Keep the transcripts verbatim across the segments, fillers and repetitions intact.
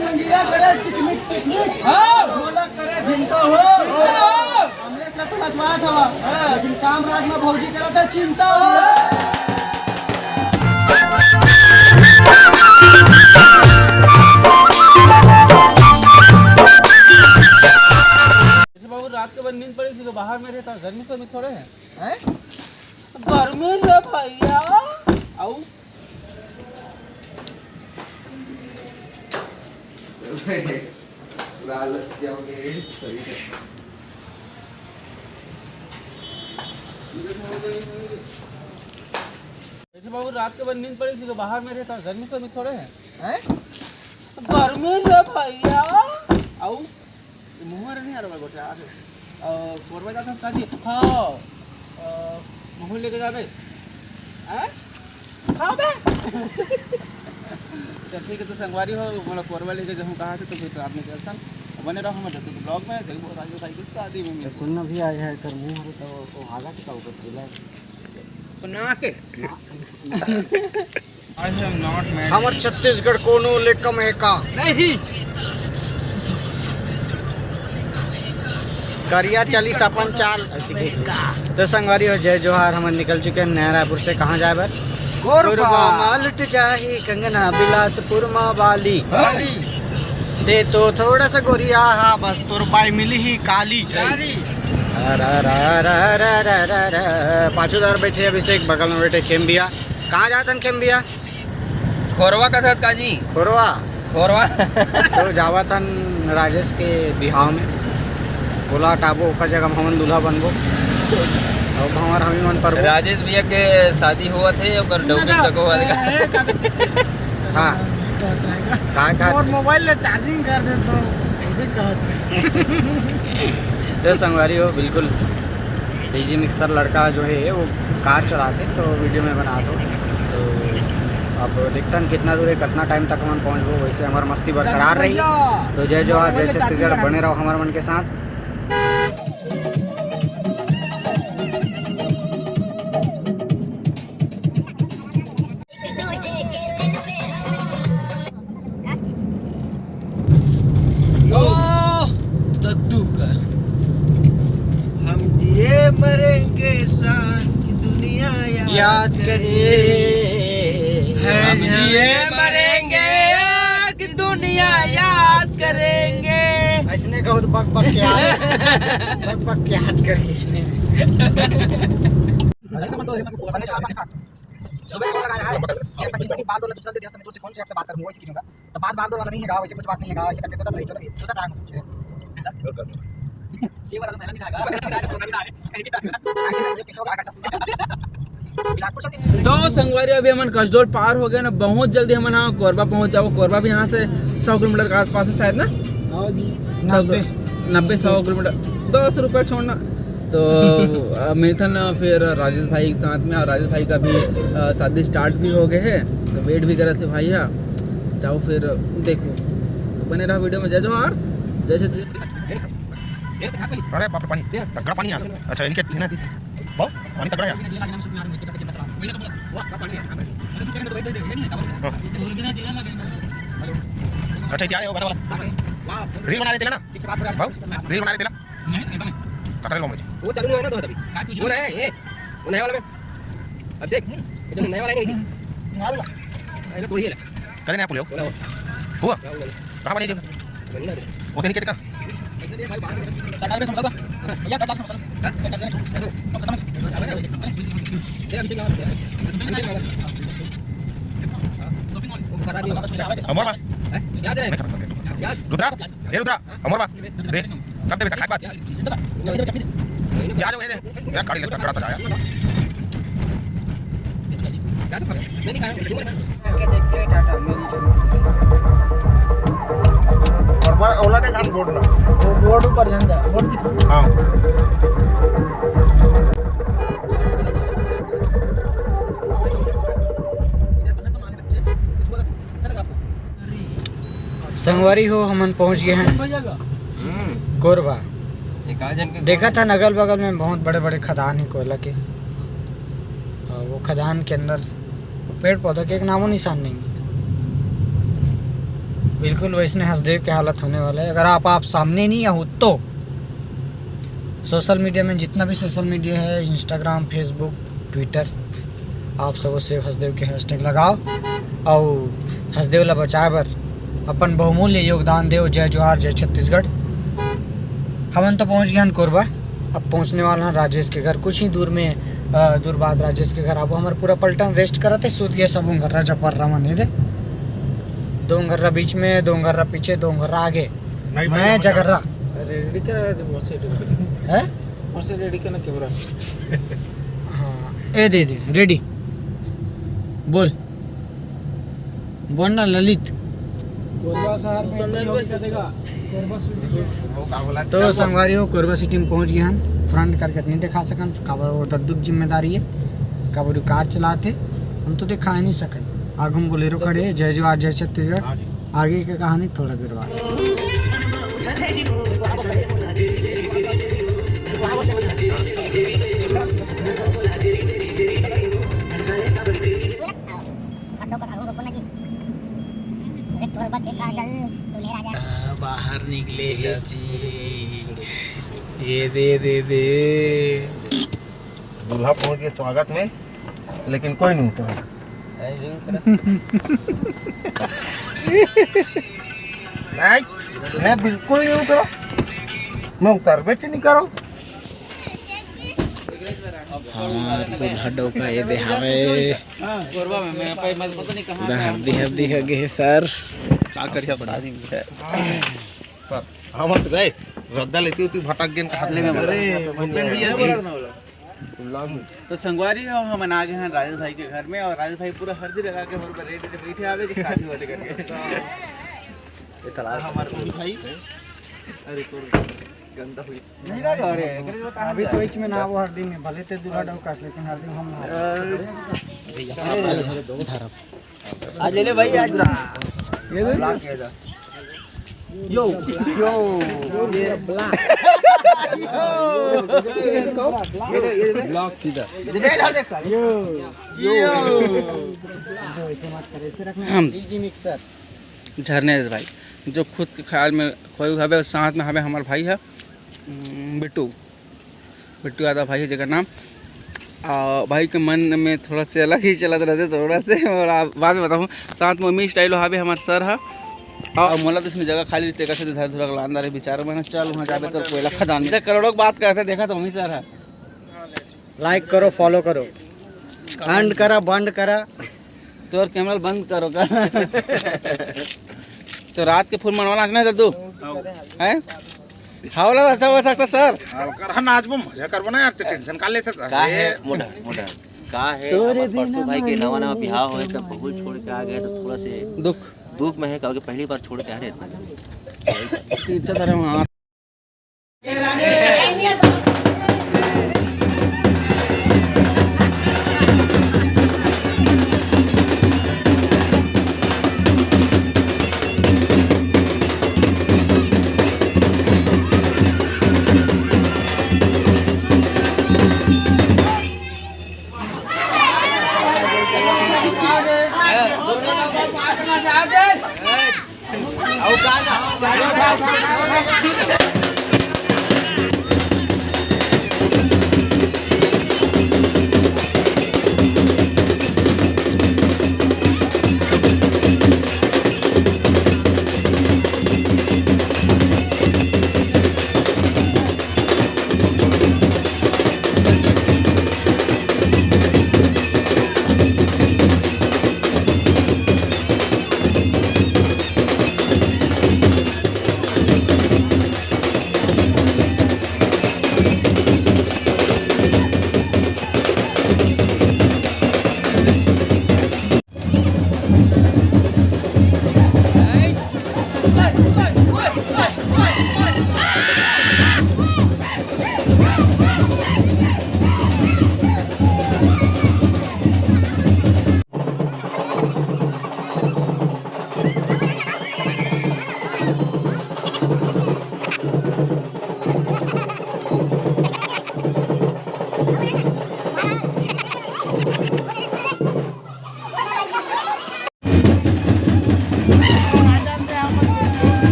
मंजीरा करे चिकमिक चिकमिक, हाँ। ढोलक करे भिनता हो। हाँ। अमलेश ला तो नचवात हवा, हाँ। लेकिन काम राज में भौजी करत हे चिंता हो। जैसे बाबू रात के बड़ नींद पड़ी थी तो बाहर में रहता, गर्मी से भी थोड़े है। हैं? गर्मी से भैया। आऊ? पूरा आलस से हो गए, सही है। जैसे बाबू रात के बड़ नींद पड़ी थी तो बाहर में रहता, गर्मी से भी थोड़े है। हैं? गर्मी से भैया। आऊ? ये मुंह में नहीं आ रहा गोटे, आ रहे। अ, कोरबा जाता शादी। हाँ। अ, मुंह लेके जाबे। हैं? हाँ बे। चल ठीक है, तो संगवारी हो, मोला कोरबा लेके जाऊँ कहाँ से, तो फिर तो आपने चलता। बने रहो हमारे जब तक ब्लॉग में, देखो राजू भाई की शादी में मिलते। सुनना भी आया है, कर मुंह हरे तो, तो आगा के का ऊपर बोला है। तो ना के। I am not married। हमर छत्तीसगढ़ कोनो ले कम है का? नहीं। करिया चली सपन चाल। तो संगवारी हो, जय जोहार। हमन निकल चुके हैं नया रायपुर से। कहाँ जाए बर? कोरबा। कोरबा मालट जाही कंगना बिलासपुर मा वाली। वाली। दे तो थोड़ा सा गोरिया हा, बस तोर बाई मिली ही काली। काली। अरे, अरे, अरे, अरे, अरे, अरे, अरे। पाछू दार बैठे अभिषेक, बगल में बैठे खेम्बिया। कहाँ जातन खेम्बिया? खोरवा का साथ काजी? खोरवा। खोरवा। तो जावत हन राजेश के बिहाव में। बोला टाबो, ओकर जगह हमन दूल्हा बनबो। और भंवर हमी मन परबो। राजेश भैया के शादी हुआ थे, ओकर डौकी तक हुआ थे। हाँ। कहाँ, कहाँ? और मोबाइल में चार्जिंग कर दे तो ऐसे कहत रहे। तो संगवारी हो, बिल्कुल सीजी मिक्सर लड़का जो है वो कार चलाते तो वीडियो में बना दो। तो अब देखते हैं कितना दूर है, कितना टाइम तक हम पहुँचबो। वैसे हमार मस्ती बरकरार रही। तो जय जोहार, जय छत्तीसगढ़, बने रहो हमारे मन के साथ। ओ, दद्दू का। हम जिए मरेंगे शान की दुनिया याद याद करे। करे। हम हैं, जिए हैं। मरेंगे यार की दुनिया याद करेंगे। ऐसने कहूँ तो बक बक के याद, बक बक के याद करे इसने। सुबह को लगा रहा है, ये तक की बात बोला, दूसरा दे दिया, तो मैं तुझसे कौन से हक से बात करूँ, वैसे की दूंगा। तो बात बागडोर वाला नहीं है गाँव, ऐसे कुछ बात नहीं है गाँव, ऐसे करके तो नहीं, चलो, ये तो टाइम हो। ये वाला तो मेरा नहीं आएगा। तो संगवारी, अभी हमन कसडोल पार हो गए ना, बहुत जल्दी हमन हाँ कोरबा पहुंच जाओ। कोरबा भी यहाँ से सौ किलोमीटर के आसपास है शायद ना। हाँ जी। सौ, नब्बे। नब्बे, सौ किलोमीटर, दस रुपये छोड़ना। तो अ, मिलथन फिर राजेश भाई के साथ में, और राजेश भाई का भी अ, शादी स्टार्ट भी हो गए है, तो वेट भी करत है भाई। हाँ, जाओ फिर देखो, तो बने रहो वीडियो में। जय जोहार, जय छत्तीसगढ़। अरे बाप रे, पानी, तगड़ा पानी आ। अच्छा, इनके ना थी। बहुत पानी तगड़ा यार। हाँ। अच्छा, क्या है वो गाना वाला? रील बना रहे थे ना? बहुत रील बना रहे थे ना? कतरे लोग में वो चालू नहीं है ना, तो अभी वो नया है ये, वो नया वाला में। अभिषेक, ये जो नया वाला है ना, ये तो ही है। कल नया पुलियो। बोला वो। हुआ? क्या हुआ? कहाँ बनी जी? बनी ना। वो तेरी क्या दिखा? कटार पे समझा था। भैया, कटार पे समझा था। अमर बा। हैं? क्या दे रहे हैं? रुद्रा, ए रुद्रा, अमर बा। दे, कब देबे, खाए के बाद? जा, जा, वही दे। यार, गाड़ी लड़का खड़ा सा आया। और बा-, ओला देख, हम बोर्ड ना। वो बोर्ड ऊपर झंडा, बोर्ड दिखा। हाँ। संगवारी हो, हमन पहुंच गए हैं कोरबा। एक आध जन के देखा था, अगल बगल में बहुत बड़े बड़े खदान है कोयला के, और वो खदान के अंदर पेड़ पौधा के एक नामो निशान नहीं है। बिल्कुल वैसने हसदेव के हालत होने वाला है अगर आप, आप सामने नहीं आहो तो। सोशल मीडिया में जितना भी सोशल मीडिया है, Instagram, Facebook, Twitter, आप सबो से हसदेव के हैशटैग लगाओ अउ हसदेव ला बचाए बर अपन बहुमूल्य योगदान देव। जय जोहार, जय छत्तीसगढ़। हमन तो पहुंच गए हन कोरबा, अब पहुंचने वाला हन राजेश के घर। कुछ ही दूर में, अ, दूर बाद राजेश के घर आबो। हमर पूरा पलटन रेस्ट करत हे, सूत गए सब उंगर्रा चपर्रा मन। ये दे, दो उंगर्रा बीच में, दो उंगर्रा पीछे, दो उंगर्रा आगे। नहीं भाई, मैं हम जगर्रा। अरे, रेडी क्या है? मोसे रेडी। हैं? मोसे रेडी करना कैमरा। हाँ, ए दे दे, रेडी। बोल। बोल ना ललित। कोरबा शहर में सुंदर एंट्री होके बस। चलेगा। कोरबा स्वीटी में। तो संगवारी हो, कोरबा सिटी में पहुंच गए हन। फ्रंट करके नहीं दिखा सकन, काबर वो दद्दू की जिम्मेदारी है, काबर वो कार चलाते, हम तो दिखा ही नहीं सकन। आगू में बोलेरो खड़े है। जय जोहार, जय छत्तीसगढ़। हाँ जी। आगे के कहानी थोड़ा देर बाद। हाँ, बाहर निकले हे जी। ये दे, दे, दे। दूल्हा पहुंच के स्वागत में, लेकिन कोई नहीं उतरा। अरे, उतरा। नहीं, मैं बिल्कुल नहीं उतरा। मैं उतरबे च नहीं करो। हाँ, दूल्हा डौका ये दे हवे। हाँ, कोरबा में, मैं पाई, मैं पता नहीं कहाँ पूरा से हल्दी, हल्दी हो गए हे सर। का करिया बड़ा आदमी है। सर, हम तो गए, रद्दा लेती होती भटक गेन कहाँ। ले में अरे, भटक गेन। तो संगवारी हो, हमन आ गए हैं राजेश भाई के घर में और राजेश भाई पूरा हल्दी लगा के हमर ऊपर रेडी से बैठे आवे कि शादी वादी करके। ये तलाश हमारे भाई। अरे, तोर गंदा हुई। नहीं रहा, अरे, एकरे जो कहाँ अभी तो जाए? इच में ना वो हल्दी में, भले ते दूल्हा डौकास, लेकिन हल्दी में हम ना। अरे, आज ले ले भाई, आज ना। ये दे। ब्लॉक किया जा। यो, यो, ये ब्लॉक। यो। ये दे, ये दे। ब्लॉक सीधा। ये दे, बैठ, देख सारे। यो। यो। जो ऐसे मत करे, ऐसे रखना। हम। जी, जी, मिक्सर। झरनेश भाई, जो खुद के ख्याल में खोए हवे, और साथ में हवे हमार भाई है, उम, बिट्टू, बिट्टू यादव भाई है जेकर नाम। आ, भाई के मन में थोड़ा से अलग ही चलत रहते, थोड़ा से, और आप बाद में बताऊँ। साथ में मम्मी स्टाइल हवे हमार सर है, और मोला तो इसमें जगह खाली रहते, कैसे धर धुरा के लांदा रे बेचारा, मैंने चल वहाँ जाबे तो कोयला खदान में। करोड़ों की बात करते, देखा तो वही सर है। लाइक करो, फॉलो करो, एंड करा, बंद करा। तोर कैमरा बंद करो का? तो रात के फुल मनवा नाचना है दद्दू? हैं? हाँ, वाला अच्छा हो सकता सर। हाँ, कर, हाँ, नाचबो, मजा करबो ना यार, ते टेंशन का लेते सर? का है, मोटा, मोटा? का है, तोरे हमार परसों भाई के नवा नवा बिहाव होए, तब बहू छोड़ के आ गए, तो थोड़ा से दुख। दुख में है, क्योंकि पहली बार छोड़ के आ रहे थे। तीर्थ धर्म, हाँ।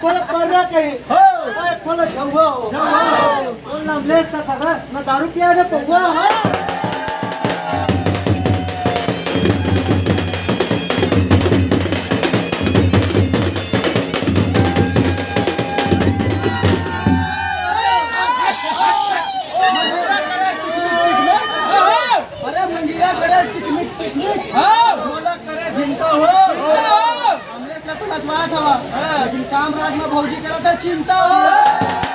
कोला पर्रा कहे। हो। ओए, कोला झउहा हो। झउहा हो। कोला अमलेश का था, ना दारू पिया, ना पौवा। मंगीरा करे चिकमिक चिकमिक। अरे मंगीरा करे चिकमिक चिकमिक। हाँ। ढोलक करे ढिमका हो। हाँ। अमलेश ला तो नचवात हवा, हाँ। लेकिन काम राज में भौजी करत हे चिंता हो।